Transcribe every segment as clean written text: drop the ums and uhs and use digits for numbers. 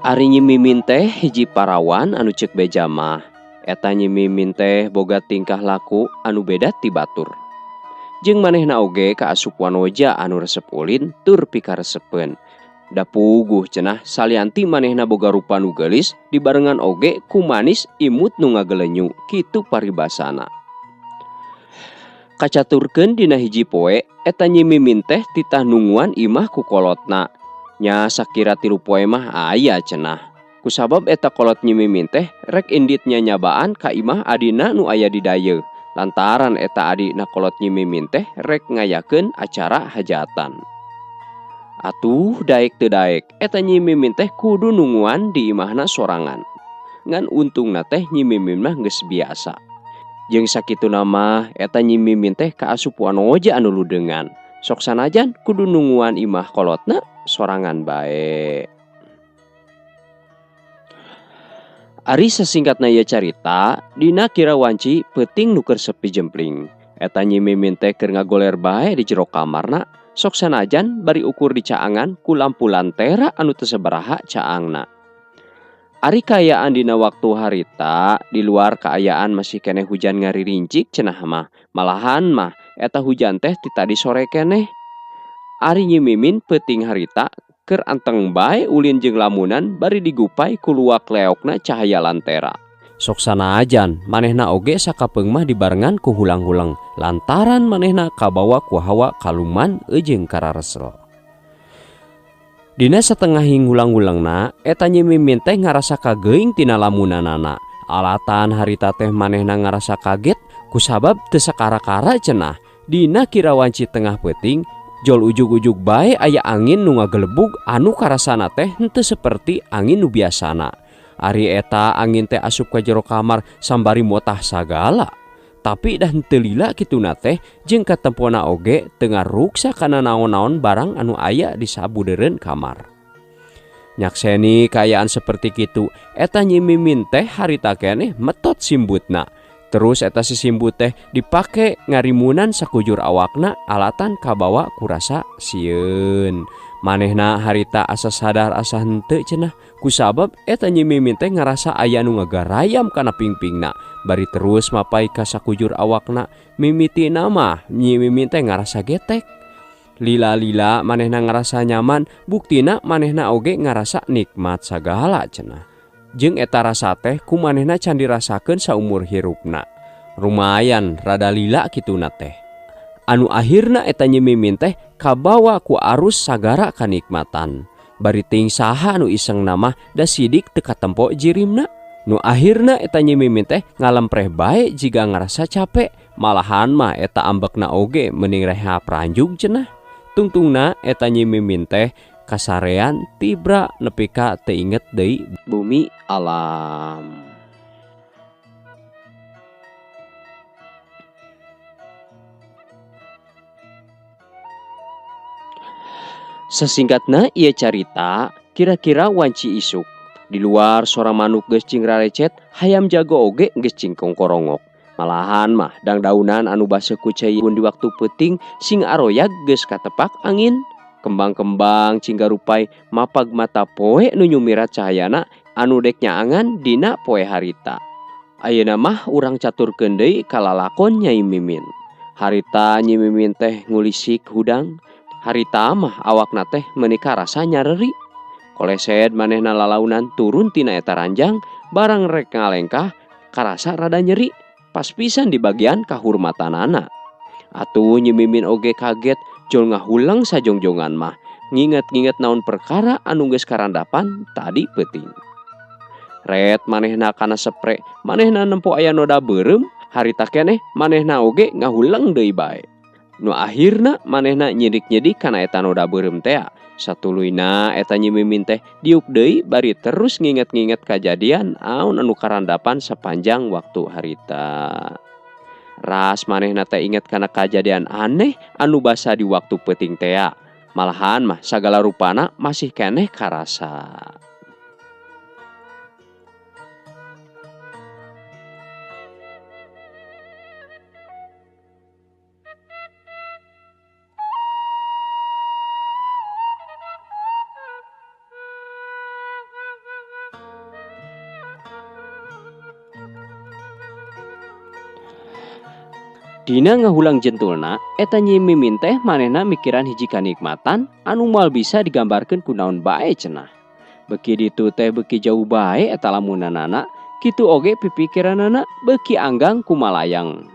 Ari Nyi Mimin teh hiji parawan anu ceuk beja mah. Eta Nyi Mimin teh boga tingkah laku anu beda ti batur. Jeung manehna oge kaasup wanoja anu resep ulin tur pikaresepeun. Da puguh cenah salianti manehna boga rupa nu geulis dibarengan oge ku manis imut nu ngagelenyu kitu paribasana. Kacaturkeun dina hiji poe eta Nyi Mimin teh titah nunguan imah ku kolotna. Nya sakira 3 poe mah aya cenah. Kusabab eta kolot Nyi Mimin teh rek indit nyanyabaan ka imah adina nu aya di dayeuh. Lantaran eta adina kolot Nyi Mimin teh rek ngayakeun acara hajatan. Atuh daek teu daek eta Nyi Mimin teh kudu nunguan di imahna sorangan. Ngan untungna teh Nyi Mimin mah geus biasa. Jeung sakituna mah eta Nyi Mimin teh kaasup wanoja anu ludeungan. Sok sanajan kudu nunguan imah kolotna sorangan bae. Ari sasingkatna ieu carita dina kira wanci peuting nu keur sepi jempling. Eta Nyi Mimin teh keur ngagoler bae di jero kamarna. Sok sanajan bari ukur dicaangan ku lampu lantera anu teu sabaraha caangna. Ari kaayaan dina waktu harita di luar kaayaan masih keneh hujan ngaririncik cenah mah. Malahan mah eta hujan teh ti tadi sore keneh. Ari Nyi Mimin peuting harita keur anteng bae ulin jeung lamunan bari digupai ku luak leokna cahaya lantera. Sok sanajan manehna oge sakapeung mah dibarengan ku hulang-huleng lantaran manehna kabawa ku hawa kaluman jeung kararesel. Dina satengahing hulang-hulengna eta Nyi Mimin teh ngarasa kageuing tina lamunanana. Alatan harita teh manehna ngarasa kaget kusabab teu sakara-kara cenah. Dina kira wanci tengah peuting jol ujug-ujug bae aya angin nu ngagelebug anu karasana teh henteu seperti angin nu biasana. Ari eta angin teh asup ka jero kamar sambari motah sagala. Tapi dah henteu lila kituna teh jeung katempona oge teu ngaruksa kana naon-naon barang anu aya di sabudeureun kamar. Nyakseni kaayaan seperti kitu, eta Nyi Mimin teh harita keneh metot simbutna. Terus eta si simbut teh dipake ngarimunan sakujur awakna alatan kabawa kurasa sieun. Manehna harita asa sadar asa henteu cenah kusabab eta Nyi Mimin teh ngarasa aya nu ngagarayam kana pingpingna bari terus mapai ka sakujur awakna. Mimitina mah Nyi Mimin teh ngarasa getek. Lila-lila manehna ngarasa nyaman, buktina manehna oge ngarasa nikmat sagala cenah. Jeung eta rasa teh ku manehna can dirasakeun saumur hirupna. Lumayan rada lila kituna teh. Anu akhirna eta Nyi Mimin teh kabawa ku arus sagara kanikmatan. Bari ting saha nu isengna mah da sidik teu katempo jirimna. Nu akhirna eta Nyi Mimin teh ngalempreh bae jiga ngarasa capek. Malahan mah eta ambekna oge mending rehap ranjug cenah. Tungtungna eta Nyi Mimin teh kasarean tibra nepi ka teu inget deui bumi alam. Sasingkatna ieu carita kira-kira wanci isuk. Di luar sora manuk geus cing rarecet, hayam jago oge geus cing kongkorongok. Malahan mah dangdaunan anu baseuh ku cai di waktu peuting sing aroyag geus katepak angin. Kembang-kembang cinggarupai mapag mata poe nu nyumirat cahayana anu dek nyaangan dina poe harita. Ayeuna mah urang caturkeun deui ka lalakon Nyai Mimin. Harita Nyi Mimin teh ngulisik hudang. Harita mah awakna teh meuni karasa nyareri. Kolesed manehna lalaunan turun tina eta ranjang barang rek ngalengkah karasa rada nyeri pas pisan di bagian kahurmatanana. Atuh Nyi Mimin oge kaget jol ngahulang sajongjongan mah nginget-nginget naon perkara anu geus karandapan tadi peuting. Ret manehna kana sepre, manehna nempo aya noda beureum, harita keneh manehna oge ngahulang deui bae. Nu akhirna manehna nyidik-nyidik kana eta noda beureum tea. Satuluyna eta Nyi Mimin teh diuk deui bari terus nginget-nginget kajadian aun anu karandapan sepanjang waktu harita. Ras manehna teh inget kana kajadian aneh anu basa di waktu peuting tea. Malahan mah sagala rupana masih keneh karasa. Dina ngahulang jentulna eta Nyi Mimin teh manehna mikiran hiji kanikmatan anu moal bisa digambarkeun ku naon bae cenah. Beki ditu teh beki jauh bae eta lamunanana, kitu oge pipikiranana beki anggang kumalayang.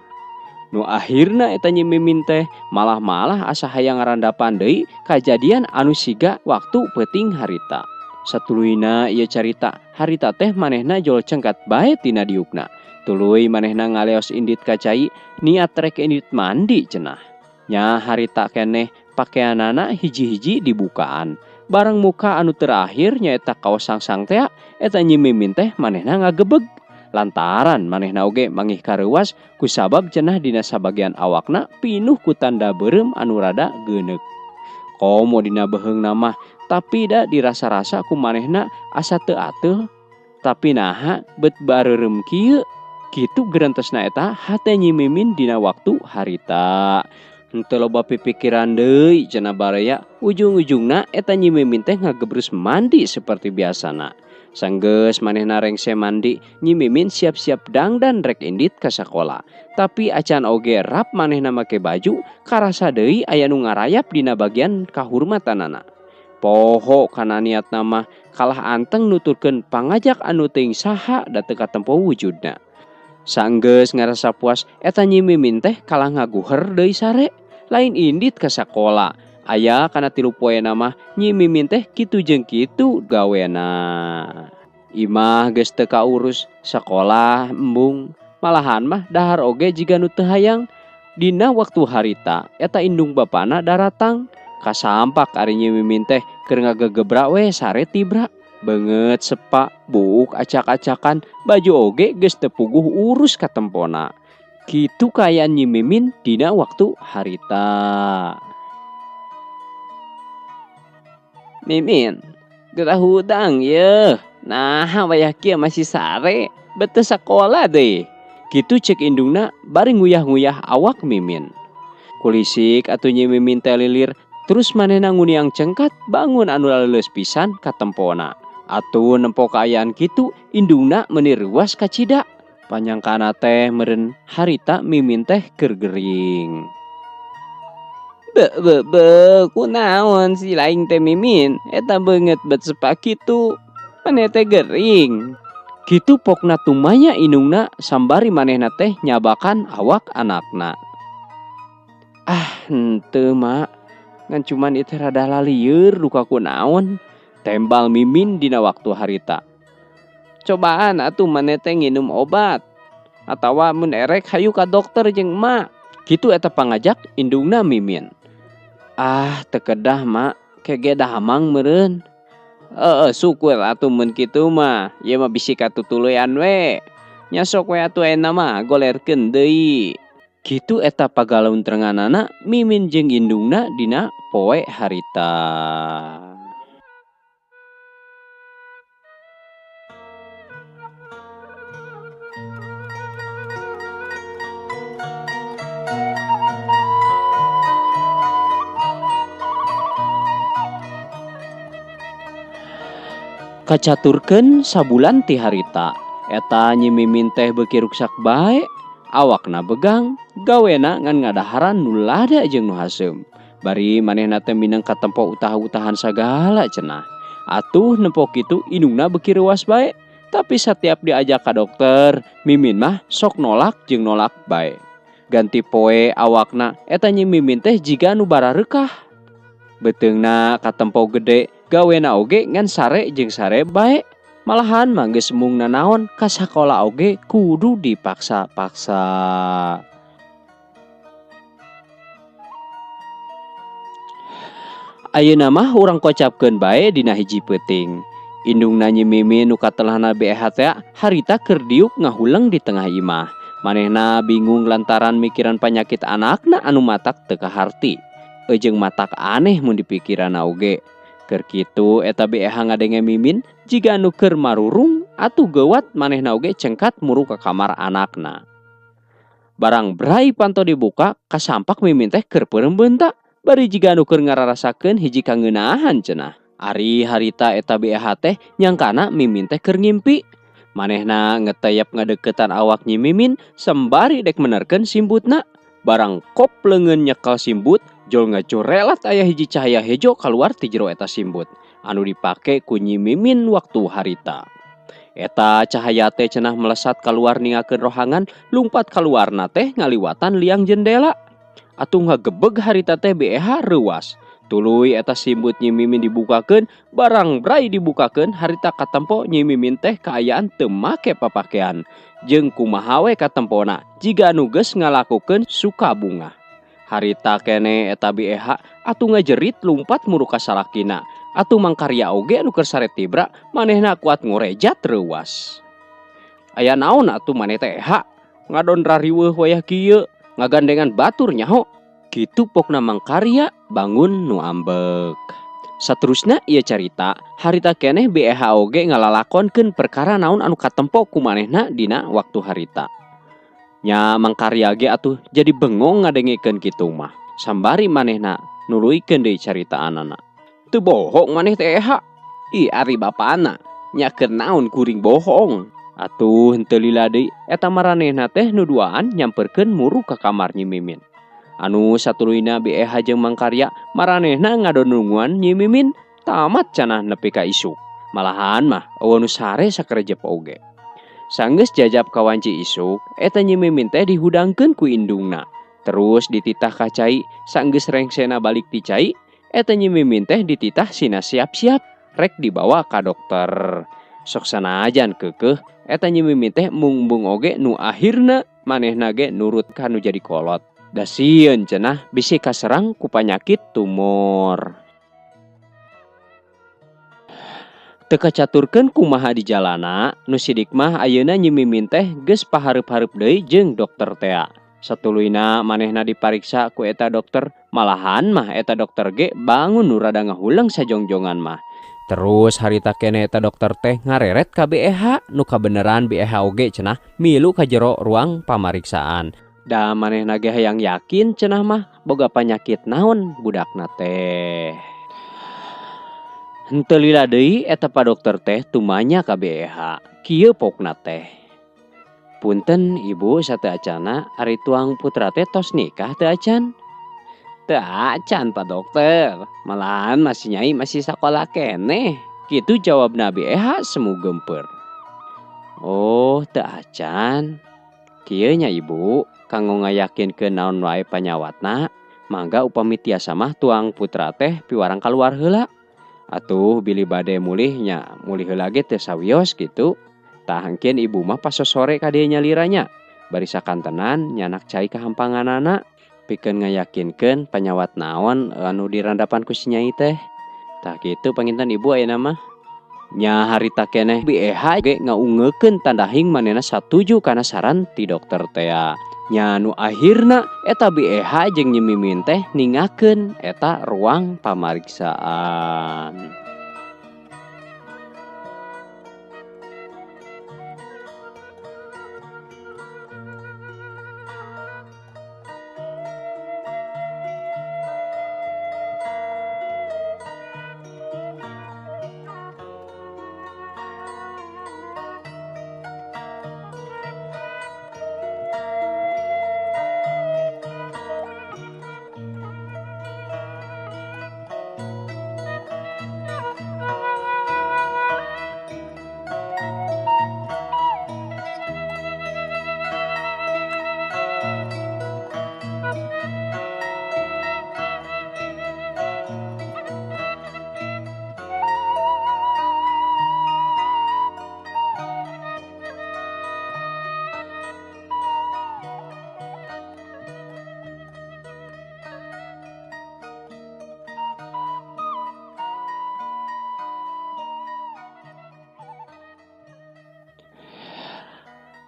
Nu akhirna eta Nyi Mimin teh malah-malah asa hayang ngarandapan deui kajadian anu siga waktu peuting harita. Satuluyna ieu carita, harita teh manehna jol cengkat bae tina diukna. Tuluy manehna ngaleos indit ka cai, niat rek indit mandi cenah. Nya harita keneh pakeanana hiji-hiji dibukaan. Barang muka anu terakhir nyaeta kaos sangsang tea, eta Nyi Mimin teh manehna ngagebeg. Lantaran manehna oge mangih kareuwas kusabab cenah dina sabagian awakna pinuh ku tanda beureum anu rada geuneuk. Komo dina beheungna mah, tapi da dirasa-rasa ku manehna asa teu ateul. Tapi naha bet bareureum kieu? Kitu gerentesna eta hate Nyi Mimin dina waktu harita. Henteu loba pipikiran deui cenah baraya, ujung-ujungna eta Nyi Mimin teh ngagebrus mandi seperti biasana. Sanggeus manehna rengse mandi, Nyi Mimin siap-siap dangdan rek indit ka sakola. Tapi acan oge rap manehna make baju, karasa deui aya nu ngarayap dina bagian kahurmatanana. Poho kana niatna mah kalah anteng nuturkeun pangajak anu teuing saha da teu katempo wujudna. Sanggeus ngarasa puas eta Nyi Mimin teh kalah ngaguher deui sare, lain indit ka sakola. Aya kana 3 poena mah Nyi Mimin teh kitu jeung kitu gawena. Imah geus teu kaurus, sakolah embung, malahan mah dahar oge jiga nu teu hayang. Dina waktu harita eta indung bapana daratang, kasampak ari Nyi Mimin teh keur ngagegebra we sare tibra. Beungeut sepa, buuk acak-acakan, baju oge geus teu puguh urus katempona. Kitu kaayaan Nyi Mimin dina waktu harita. Mimin, gerah hudang yeuh. Nah, wayah kieu masih sare, bet teu sakola deui. Kitu cek indungna bari nguyah-nguyah awak Mimin. Kulisik atuh Nyi Mimin teh lilir, terus manehna nguniang cengkat bangun anu laleuleus pisan katempona. Atuh nempo kaayaan kitu, indungna meuni reuas kacida. Panyangkana teh meureun harita Mimin teh keur gering. Be be be, kunaon si laing teh Mimin? Eta beungeut bet sepa kitu, maneh teh gering. Kitu pokna tumanya indungna sambari manehna teh nyabakan awak anakna. Ah, henteu mak, ngan cuman ieu teh rada lalieur duka kunaon. Tembal Mimin dina waktu harita. Cobaan atuh maneh teh nginum obat atawa mun erek hayu ka dokter jeung emak. Kitu eta pangajak indungna Mimin. Ah, teu kedah mak, kege dahamang meureun. Heeh, syukur atuh mun kitu mah, ieu mah bisi katutuluyan we. Nya sok we atuh ayeuna mah golerkeun deui. Kitu eta pagalaun-terenganana Mimin jeung indungna dina poe harita. Kacaturkeun sabulan ti harita, eta Nyi Mimin teh beuki ruksak bae, awakna begang, gawena ngan ngadaharan nu lada jeung nu haseum. Bari manehna teh mineng katempo utah-utahan sagala cenah. Atuh nempo kitu indungna beuki reuas bae, tapi satiap diajak ka dokter, Mimin mah sok nolak jeung nolak bae. Ganti poe awakna eta Nyi Mimin teh jiga nu barareukah. Beuteungna katempo gede, gawena oge ngan sare jeung sare bae. Malahan mah geus embung nanaon ka sakola oge kudu dipaksa-paksa. Ayeuna mah urang kocapkeun bae dina hiji peuting. Indungna Nyi Mimin nu katelahna BEH teh harita keur diuk ngahuleng di tengah imah. Manehna bingung lantaran mikiran panyakit anakna anu matak teu kaharti. Ejeung matak aneh mun dipikiranna oge. Keur kitu eta BEH ngadenge Mimin jiga anu keur marurung atuh geuwat manehna oge cengkat muru ka kamar anakna. Barang brai panto dibuka kasampak Mimin teh keur peureum beunta bari jiga anu keur ngararasakeun hiji kangeunahan cenah. Ari harita eta BEH teh nyangkana Mimin teh keur ngimpi. Manehna ngeteyep ngadeukeutan awak Nyi Mimin sembari dek menerkeun simbutna. Barang kop leungeun nyekel simbut, jol ngacorelat aya hiji cahaya hejo kaluar ti jero eta simbut anu dipake ku Nyi Mimin waktu harita. Eta cahaya teh cenah melesat kaluar ningakeun rohangan, lumpat kaluarna teh ngaliwatan liang jendela. Atuh ngagebeg harita teh BEH reuas. Tuluy eta simbut Nyi Mimin dibukakeun, barang brai dibukakeun harita katempo Nyi Mimin teh kaayaan teu make papakean. Jeung kumaha we katempona jiga anu geus ngalakukeun suka bunga. Harita kene eta BEH atuh ngajerit lumpat muru ka salakina. Atuh mangkarya oge anu keur sare tibra manehna kuat ngorejat reuas. Aya naon atuh maneh teh EH? Ngadon rariweuh wayah kieu, ngagandengan batur nyaho. Kitu pokna mangkarya bangun nu ambek. Saterusna ieu carita, harita keneh BEH oge ngalalakonkeun perkara naon anu katempo ku manehna dina waktu harita. Nya mangkarya ge atuh jadi bengong ngadengekeun kitu mah. Sambari manehna nuluykeun deui caritaanana. Teu bohong maneh teh EH. Ih ari bapana, nya keur naon kuring bohong. Atuh henteu lila deui eta maranehna teh nu duaan nyamperkeun muru ka kamar Nyi Mimin. Anu satuluyna BEH jeung mangkarya maranehna ngadonunguan Nyi Mimin tamat cenah nepi ka isuk. Malahan mah eueuh nu sare sakerejep oge. Sanggeus jajab ka wanci isuk, eta Nyi Mimin teh dihudangkeun ku indungna. Terus dititah ka cai, sanggeus rengsena balik ti cai, eta Nyi Mimin teh dititah sina siap-siap rek dibawa ka dokter. Sok sanajan keukeuh, eta Nyi Mimin teh mung-mung oge nu akhirna manehna ge nurut ka nu jadi kolot. Da sieun cenah bisi kaserang ku panyakit tumor. Teu kacaturkeun kumaha di jalana, nu sidik mah ayeuna Nyi Mimin teh geus pahareup-hareup deui jeung dokter tea. Satuluyna manehna dipariksa ku eta dokter, malahan mah eta dokter ge bangun nu rada ngahuleng sajongjongan mah. Terus harita kene eta dokter teh ngareret ka BEH, nu kabeneran BEH oge cenah milu ka jero ruang pamariksaan. Da manehna ge hayang yakin cenah mah boga panyakit naon budakna teh. Henteu lila deui eta pa dokter teh tumanya ka BEH. Kieu pokna teh. Punten ibu sateu acana ari tuang putra teh tos nikah teu acan? Teu acan pa dokter, malahan masih nyai masih sakola keneh. Kitu jawabna BEH semu geumpeur. Oh, teu acan. Kieu nya ibu, kanggo ngayakinkeun naon wae panyawatna, mangga upami tiasa mah tuang putra teh piwarang kaluar heula. Atuh bilih bade mulih nya mulih heula ge teu sawios kitu. Tah engkeun ibu mah pas sore ka dieu nyaliranya. Bari sakantenan nyanak cai kahampanganana pikeun ngayakinkeun panyawat naon anu dirandapan ku si nyai teh. Tah kitu panginten ibu ayeuna mah. Nya harita keneh BEH ge ngaungekeun tandahing manehna satuju kana saran ti dokter tea. Nya nu akhirna eta BEH jeung Nyi Mimin teh ningakeun eta ruang pamariksaan.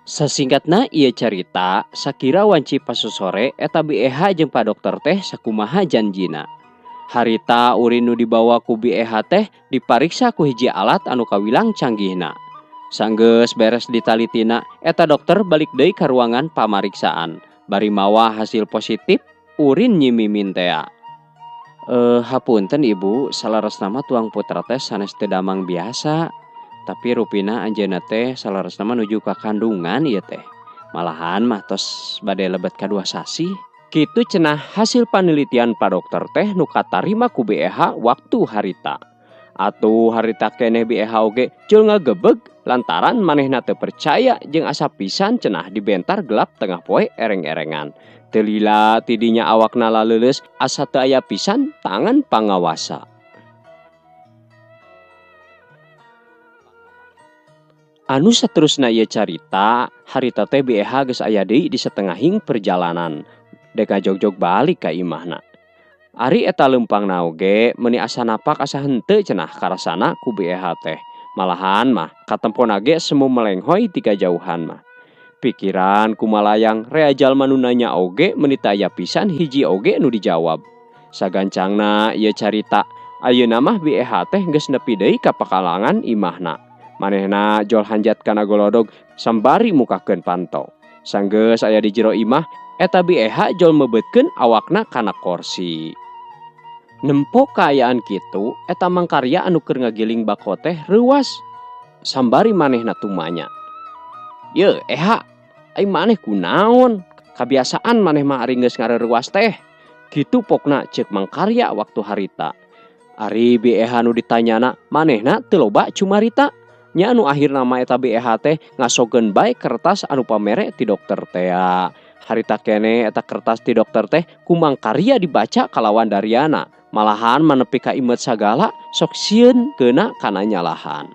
Sasingkatna ieu carita, sakira wanci pasosore eta BEH jeung pa dokter teh sakumaha janjina. Harita urin nu dibawa ku BEH teh dipariksa ku hiji alat anu kawilang canggihna. Sanggeus beres ditalitina, eta dokter balik deui ka ruangan pamariksaan. Bari mawa hasil positif urin Nyi Mimin tea. Hapunten ibu, salaresna mah tuang putra teh sanes teu damang biasa. Tapi rupina anjeunna teh salaresna mah nuju ka kandungan ieu teh. Malahan mah tos bade lebet ka 2 sasih. Kitu cenah hasil panelitian pa dokter teh nu katarima ku BEH waktu harita. Atuh harita keneh BEH oge jol ngagebeg lantaran manehna teu percaya jeung asa pisan cenah dibentar gelap tengah poe ereng-erengan. Teu lila tidinya awakna laleuleus asa teu aya pisan tangan pangawasa. Anu saterusna ieu carita, harita teh BEH geus aya deui di setengahing perjalanan. Dek ngajogjog balik ka imahna. Ari eta leumpangna oge meuni asa napak asa henteu cenah karasana ku BEH teh. Malahan mah katempona ge semu melenghoy ti kajauhan mah. Pikiran kumalayang rea jalma nu nanya oge meuni teu aya pisan hiji oge nu dijawab. Sagancangna ieu carita, ayeuna mah BEH teh geus nepi deui ka pakalangan imahna. Manehna jol hanjat kana golodog sambari mukakeun panto. Sanggeus aya di jero imah, eta BEH jol mebeutkeun awakna kana korsi. Nempo kaayaan kitu, eta mangkarya anu keur ngagiling bako teh reuas. Sambari manehna tumanya. Ye, eha, ai maneh kunaon? Kabiasaan maneh mah ari geus ngareuwas teh. Kitu pokna ceuk mangkarya waktu harita. Ari BEH nu ditanyana manehna teu loba cumarita. Nya anu akhirna mah eta BEH teh ngasogeun bae kertas anu pamere ti dokter tea. Harita keneh eta kertas ti dokter teh ku mangkarya dibaca kalawan dariana. Malahan manepi ka imet sagala sok sieun keuna kana nyalahan.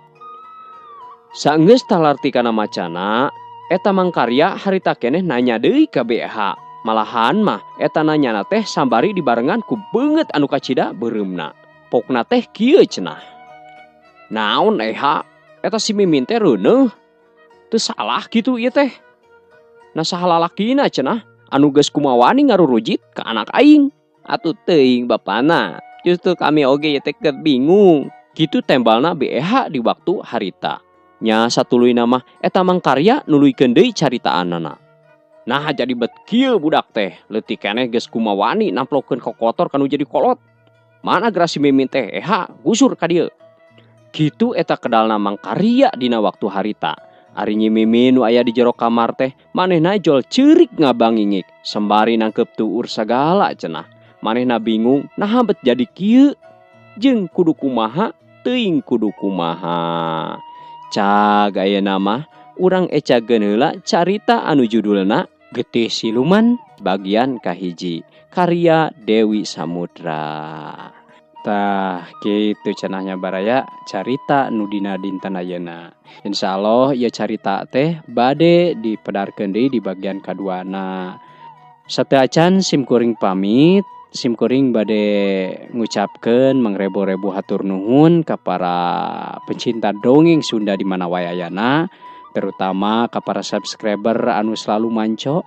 Saenggeus talarti kana macana, eta mangkarya harita keneh nanya deui ka BEH. Malahan mah eta nanyana teh sambari dibarengan ku beungeut anu kacida beureumna. Pokna teh kieu cenah. Naon eha? Eta si Mimin teh reuneuh. Teu salah kitu ieu teh. Nah saha lalakina cenah anu geus kumawani ngarurujit ka anak aing. Atuh teuing bapana. Justru kami oge ieu teh keur bingung. Kitu tembalna BEH di waktu harita. Nya satuluyna mah eta mangkarya nuluykeun deui caritaanana. Nah jadi bet kieu budak teh, leutik keneh geus kumawani namplokeun kokotor kanu jadi kolot. Mana geura si Mimin teh eha gusur ka dieu. Kitu eta kedalna mangkarya dina waktu harita. Ari Nyi Mimin nu aya di jero kamar teh manehna jol ceurik ngabangingik sembari nangkep tuur sagala cenah. Manehna bingung naha bet jadi kieu jeung kudu kumaha teuing kudu kumaha. Cag ayeuna mah urang ecageun heula carita anu judulna Getih Siluman bagian kahiji karya Dewi Samudra. Tah kitu cenahnya baraya carita nu dina dinten ayeuna. Insyaallah ieu carita teh bade dipedarkeun deui di bagian kaduana. Sateuacan sim kuring pamit, sim kuring bade ngucapkeun mangrebo-rebo hatur nuhun ka para pecinta dongeng Sunda di mana wae ayana, terutama ka para subscriber anu selalu manco.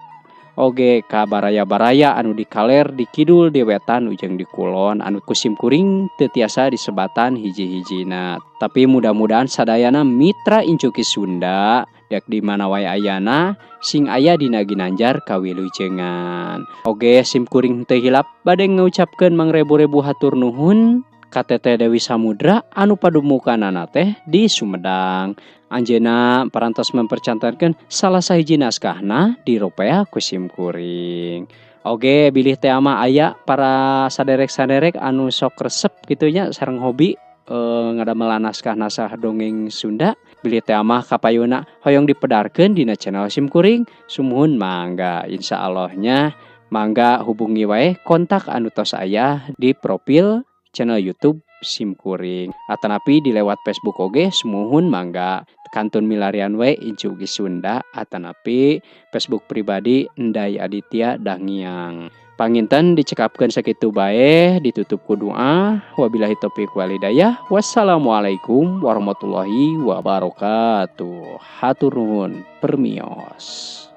Oge ka baraya-baraya anu di kaler, di kidul, di wetan, ujeng di kulon anu kusim kuring teu tiasa disebatan hiji-hijina. Tapi mudah-mudahan sadayana mitra Incuki Sunda dek di mana wae ayana sing aya dina ginanjar kawilujengan. Oge sim kuring teu hilap bade ngucapkeun mangrebo-rebo hatur nuhun ka Teteh Dewi Samudra anu padumukanana teh di Sumedang. Anjeunna parantos mempercantenkeun salah sahiji naskahna di ropea ku sim kuring. Oge bilih teh ama aya para saderek-saderek anu sok resep kitu nya sareng hobi ngadamel naskah-naskah dongeng Sunda, bilih teh amah kapayuna hoyong dipedarkeun dina channel sim kuring, sumuhun mangga insyaallohnya mangga hubungi wae kontak anu tos aya di profil channel YouTube sim kuring atanapi di lewat Facebook oge sumuhun mangga kantun milarian we Incugi Sunda atanapi Facebook pribadi Ndai Aditya Dangiang. Panginten dicekapkeun sakitu bae, ditutup ku doa. Wabillahi taufik walhidayah. Wassalamualaikum warahmatullahi wabarakatuh. Hatur nuhun permios.